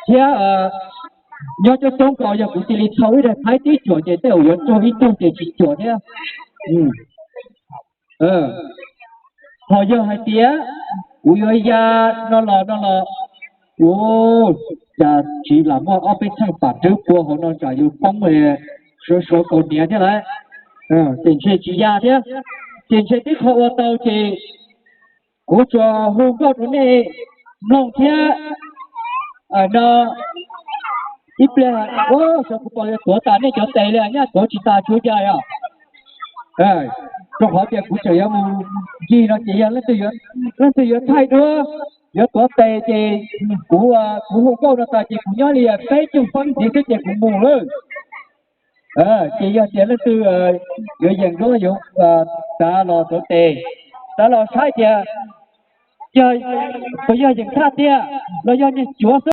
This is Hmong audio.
Thiab nyob coob coob ko yog kuv cia li thau ib daim phaib tib cuam ces tej zaum yuav raug ib tug ces tsis cuam thiab. Ho yog hais tias kuv yuav ya no los no los, ua cas tsis lam muaj ob peb txheej pam rwb pua hauv no tsam yus poob suav suav kaus hniav thiab lawm. Ces ntshe tsis ya thiab, ces ntshe tib qho ua tau ces kuv tsuas hu nkauj rau nej mloog thiab no. Ib pliag, xyov kuv pom yuav tuav tas nej cov tes li, nyaj tuav tsis tas tsuav ya os. Rau qhov tias kuv tseem yuav mus ncig no ces yog leej twg yuav thaij duab, yuav tuav tes ces kuv, kuv hu nkauj no tas ces kuv nyob li peb caug feeb ntxiv xwb ces kuv mus lawm. Ces yog tias leej twg yuav yeem duab yuav xav los tuav tes, xav los saib tias yog, puas yog yeem thaj tiag los yog niag cuav xwb.